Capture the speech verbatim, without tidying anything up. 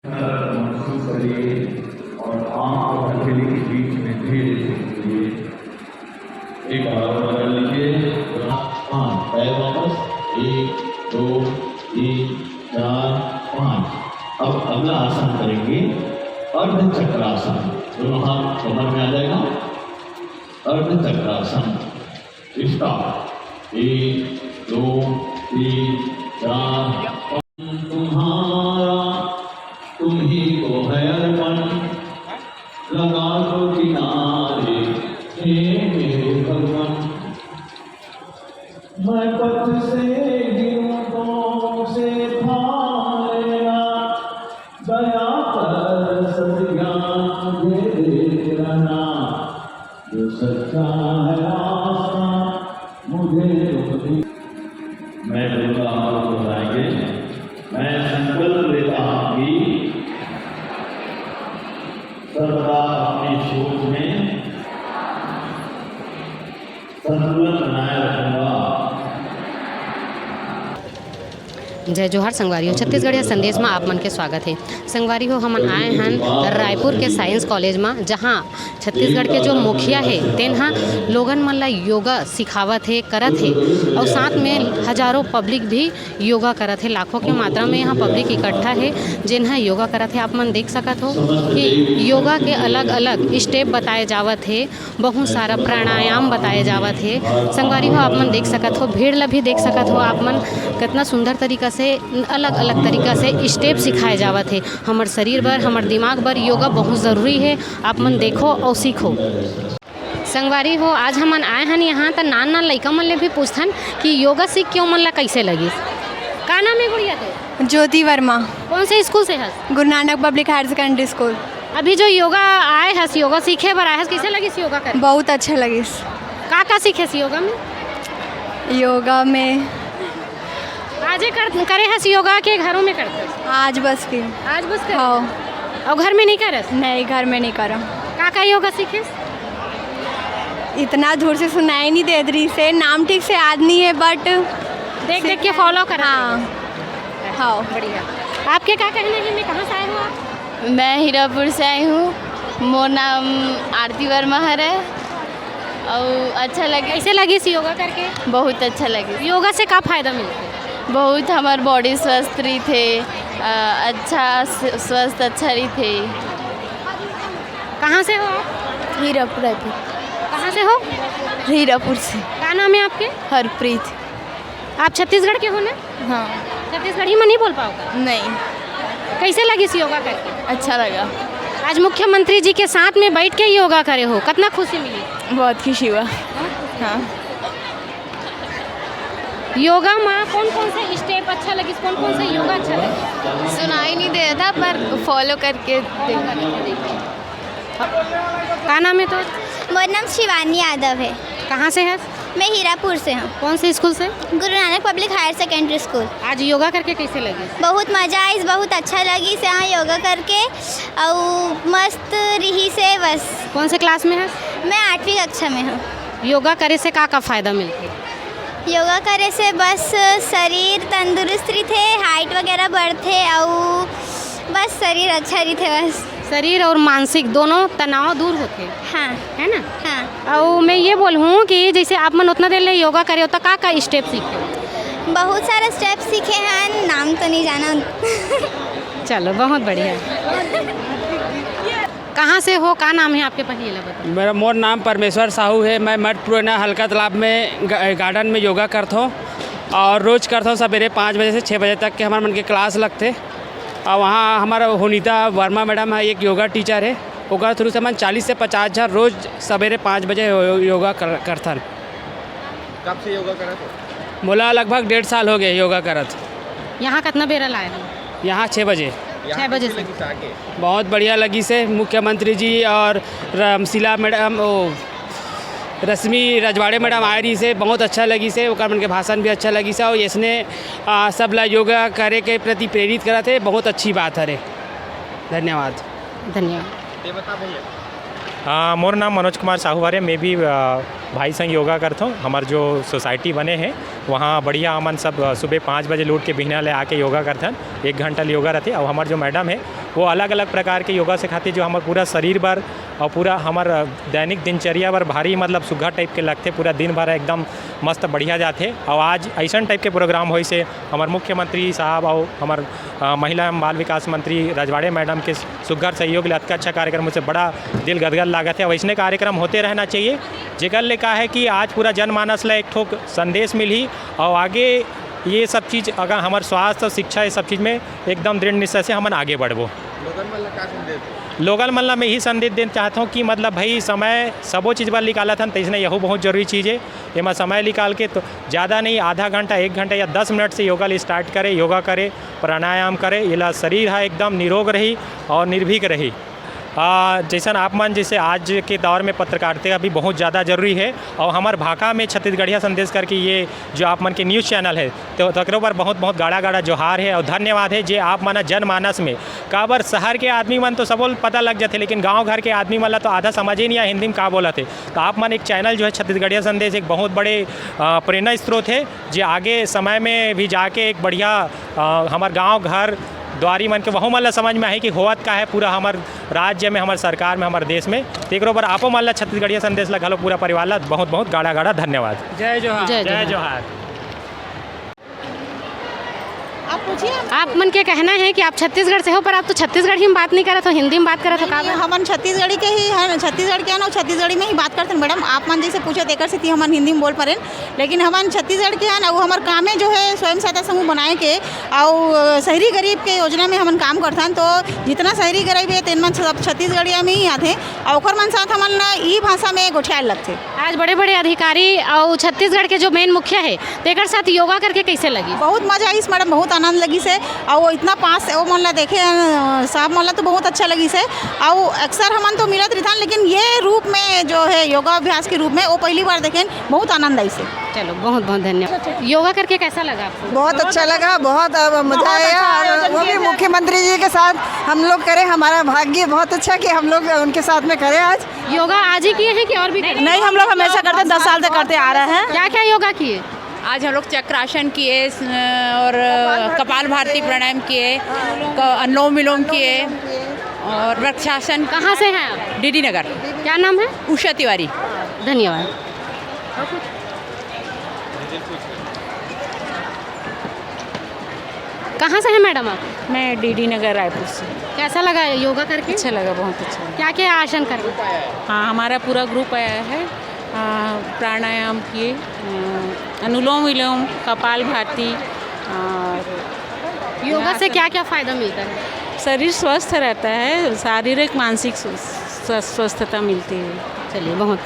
महसूस करिए और आंख और हथेली के बीच में धीरे से घुमाइए। एक बार और बदल लीजिए। हाँ, पैर वापस। एक, दो, तीन, चार, पाँच। अब अगला आसन करेंगे, अर्ध चक्रासन। दोनों हाथ कमर में आ जाएगा। अर्ध चक्रासन। स्टार्ट। एक, दो, तीन, चार, पाँच। तुम्हारा, तुम्ही को है अर्पण, लगा दो किनारे, हे मेरे भगवान। मैं पथ से गिरूं, पाँव से थाम लेना, दया कर सतज्ञान दे देना। जो सच्चा है रास्ता, मुझे तुम दी-। मैं बोलूंगा, आप लोग दोहराएंगे। मैं संकल्प लेता हूं कि सर्वदा अपनी सोच में संतुलन बनाए रखूंगा। जय जोहार संगवारी हो, छत्तीसगढ़िया संदेश में आप मन के स्वागत है। संगवारी हो, हमन आए हन रायपुर के साइंस कॉलेज में, जहां छत्तीसगढ़ के जो मुखिया है, तेन ह लोगन मन ला योगा सिखावत हे, करत हे, और साथ में हजारों पब्लिक भी योगा करत हे। लाखों के मात्रा में यहाँ पब्लिक इकट्ठा है, जेन ह योगा करत हे। आप मन देख सकत हो कि योगा के अलग-अलग स्टेप बताए जावत हे, बहुत सारा प्राणायाम बताए जावत हे। संगवारी हो, आप मन देख सकत हो, भीड़ ला भी देख सकत हो आप मन, कितना सुंदर तरीका से, अलग-अलग तरीका से स्टेप सिखाए जावत हे। हमर शरीर बर, हमर दिमाग बर योगा बहुत ज़रूरी हे। आप मन देखो और सीखो। संगवारी हो, आज हमन आए हन यहाँ, त नान नान लइका मन ले भी पूछथन कि योगा सीख के ओमन ला कइसे लगिस। का नाम है गुड़िया के? ज्योति वर्मा। कौन से स्कूल से हस? Guru Nanak public higher secondary school. अभी जो योगा आए हस, योगा सीखे बर आए हस, कइसे लगिस योगा करे? बहुत अच्छा लगिस। का का सीखे हस योगा में? योगा में आजे कर, करे हस योगा के घरों में करते? आज बस के। आज बस करे? हाँ। और घर में नहीं करस? नहीं, घर में नहीं करम। का का योगा सीखेस? इतना दूर से सुनाई नहीं देत रही से, नाम ठीक से याद नहीं है, but देख देख के फॉलो कर। हाँ। हाँ। बढ़िया। आपके का कहना है, मैं कहाँ से आए हो आप? मैं हीरापुर से आई हूँ। मोर नाम आरती वर्मा हरे। अउ अच्छा लगे। कैसे लगिस योगा करके? बहुत अच्छा लगे। योगा से का फायदा मिलथे? बहुत, हमर बॉडी स्वस्थ रहिथे, अ, अच्छा स-, स्वस्थ अच्छा रहिथे। कहाँ से हो आप? हीरापुर, रायपुर। कहाँ से हो? हीरापुर से। का नाम है आपके? हरप्रीत। आप छत्तीसगढ़ के हो ना? हाँ। छत्तीसगढ़ी में नहीं बोल पाओगे? नहीं। कैसे लगिस योगा करके? अच्छा लगा। आज मुख्यमंत्री जी के साथ में बैठ के योगा करे हो, कितना खुशी मिली? बहुत खुशी हुआ। हाँ। योगा में कौन कौन से स्टेप अच्छा लगिस, कौन कौन से योगा अच्छा लगिस? सुनाई नहीं दे रहा था, पर फॉलो करके देखा। का नाम है तो? मोर नाम शिवानी यादव है। कहाँ से है? मैं हीरापुर से हूँ। कौन से स्कूल से? Guru Nanak public higher secondary school. आज योगा करके कैसे लगे? बहुत मजा आइस, बहुत अच्छा लगिस यहाँ योगा करके, और मस्त रहिस हे बस। कौन से क्लास में है? मैं आठवीं कक्षा में हूँ। योगा करे से का का फायदा मिलथे? योगा करे से बस शरीर तंदुरुस्त रहिथे, हाइट वगैरह बढ़थे, अउ बस शरीर अच्छा रहिथे बस। शरीर और मानसिक दोनों तनाव दूर होथे। हाँ। है ना? हाँ। अउ मैं ये बोलूँ कि जैसे आप मन उतना देर ले योगा करे हो, तो का का स्टेप सीखे? बहुत सारा स्टेप सीखे हैं, नाम तो नहीं जाना। चलो, बहुत बढ़िया। कहाँ से हो, का नाम है आपके, पहले ये ला बताओ। मेरा, मोर नाम परमेश्वर साहू है। मैं मठ पुराना हल्का तालाब में ग-, गार्डन में योगा करता हूँ, और रोज करता हूँ। सवेरे पाँच बजे से छः बजे तक के हमारे मन के क्लास लगते, और वहाँ हमारा होनिता वर्मा मैडम है, एक योगा टीचर है, ओकर थ्रू से मन चालीस से पचास हजार रोज सवेरे पाँच बजे यो-, योगा कर, करथन। कब से योगा करत हो? मोला लगभग डेढ़ साल हो गए योगा करत। यहाँ कितना बेरा लाए हो? यहाँ छः बजे। यहाँ छः बजे कैसे से। लगिस आके? बहुत बढ़िया लगिस हे। मुख्यमंत्री जी और रमशीला मैडम, ओ, रश्मि रजवाड़े मैडम आए रहिस हे, बहुत अच्छा लगिस हे, ओकर मन के भाषण भी अच्छा लगिस हे, और इसने, आ, सब ला योगा करे के प्रति प्रेरित करत हे, बहुत अच्छी बात हरे। धन्यवाद। धन्यवाद। ये बता भैया। हाँ, मोर नाम मनोज कुमार साहू हरे। मैं भी, आ, भाई संग योगा करथों। हमार जो सोसाइटी बने हे, वहाँ बढ़िया हमन सब, अ, सुबह पाँच बजे ले उठ के बिहना ले आके योगा करथन। एक घंटा ले योगा रहिथे। और हमर जो मैडम हे, वो अलग-अलग प्रकार के योगा सिखाथे, जो हमर पूरा शरीर बर और पूरा हमर, अ, दैनिक दिनचर्या बर भारी, मतलब, सुग्घर type के लगथे। पूरा दिन भर एकदम मस्त बढ़िया जाथे। और आज अइसन type के program होइस हे, हमर मुख्यमंत्री साहब और हमर, अ, महिला एवं बाल विकास मंत्री रजवाड़े मैडम के सुग्घर सहयोग ले अतका अच्छा कार्यक्रम होइस हे, बड़ा दिल गदगद लागत हे। और अइसने कार्यक्रम होते रहना चाहिए, जेकर ले का हे कि आज पूरा जनमानस ला एक ठोक संदेश मिलही और आगे ये सब चीज़, अगर हमर स्वास्थ्य और शिक्षा, ये सब चीज़ में एकदम दृढ़ निश्चय से हमन आगे बढ़बो। लोगन मन ला का संदेश देबो? लोगन मन ला मैं यही संदेश देना चाहत हूँ कि, मतलब, भाई, समय सबो चीज़ बर निकालत हन, तो इसने यहू बहुत जरूरी चीज़ हे। एमा समय निकाल के तो ज़्यादा नहीं, आधा घंटा, एक घंटा या दस मिनट से योगा ले start करे, योगा करे, प्राणायाम करे, एला शरीर हा एकदम निरोग रही और निर्भीक रही। आ, जैसन आप मन, जैसे आज के दौर में पत्रकारिता भी बहुत ज़्यादा जरूरी हे और हमर भाखा में छत्तीसगढ़िया संदेश करके ये जो आप मन के news channel हे, तो तकरो बर बहुत, बहुत गाड़ा, गाड़ा जोहार हे और धन्यवाद हे, जे आप मन जनमानस में, काबर शहर के आदमी मन तो सबो ल पता लग जाथे, लेकिन गांव घर के आदमी मन ला तो आधा समझ ही नहीं आए हिंदी में का बोलत हे। तो आप मन एक channel जो हे छत्तीसगढ़िया संदेश, एक बहुत बड़े, अ, प्रेरणा स्रोत हे, जे आगे समय में भी जाके एक बढ़िया, अ, हमर गांव घर द्वारी मन के वहू मन ला समझ में आही कि होवत का हे पूरा हमर राज्य में, हमर सरकार में, हमर देश में। तो एकरो बर आपो मन ला छत्तीसगढ़िया संदेश ला घलो पूरा परिवार ला बहुत, बहुत गाड़ा, गाड़ा धन्यवाद। जय जोहार। जय जय जोहार। जोहार। आप पूछिए। आप मन के कहना है कि आप छत्तीसगढ़ से हो, पर आप तो छत्तीसगढ़ी में बात नहीं करत हो, हिंदी में बात करत हो, नहीं, का नहीं, बात? हमन छत्तीसगढ़ी के ही हन, छत्तीसगढ़ के हन, अउ छत्तीसगढ़ी में ही बात करथन मैडम। आप मन जैसे पूछे, तेकर सेती हमन हिंदी में बोल परेन, लेकिन हमन छत्तीसगढ़ के हन, अउ हमर कामे जो है स्वयं सहायता समूह बनाए के, अउ, अ, शहरी गरीब के योजना में हमन काम करथन। तो जितना शहरी गरीब है, तेन मन सब छत्तीसगढ़िया में ही आथे, अउ ओकर मन साथ हमन ला ई भाषा में गोठियाए लगथे। आज बड़े-बड़े अधिकारी अउ छत्तीसगढ़ के जो main मुखिया हे, तेकर साथ योगा करके कैसे लगिस? बहुत मजा आइस मैडम, बहुत आनंद लगिस हे। अउ इतना पास से ओ मन ला देखे, अ, साहब मन ला तो बहुत अच्छा लगिस हे। अउ अक्सर हमन तो मिलत रहिथन, लेकिन ये रूप में जो है योगाभ्यास के रूप में, वो पहली बार देखेन, बहुत आनंद आइस हे। चलो, बहुत बहुत धन्यवाद। योगा करके कैसा लगा आपको? बहुत अच्छा लगा, बहुत, अ, मजा बहुत आया। अच्छा और आयोजन वो किया भी गया। मुख्यमंत्री जी के साथ हम लोग करें, हमारा भाग्य बहुत अच्छा कि हम लोग उनके साथ में करें आज। योगा आज ही किए हैं कि और भी करते हैं? नहीं, हम लोग हमेशा करते हैं, दस साल से करते आ रहे हैं। क्या क्या योगा किए? आज हम लोग चक्रासन किए, स-, और कपाल भारती प्राणायाम किए, क-, अनुलोम विलोम किए और वृक्षासन। कहाँ से हैं आप? डीडी नगर। क्या नाम है? उषा तिवारी। धन्यवाद। कहाँ से हैं मैडम आप? मैं डीडी नगर रायपुर से। कैसा लगा योगा करके? अच्छा लगा, बहुत अच्छा लगा। क्या क्या आसन करके? हाँ, हमारा पूरा ग्रुप आया है। आ, प्राणायाम किए, आ, अनुलोम विलोम, कपाल भाती। और योगा से क्या क्या फायदा मिलता है? शरीर स्वस्थ रहता है, शारीरिक मानसिक स्व-, स्व-, स्वस्थता मिलती है। चलिए, बहुत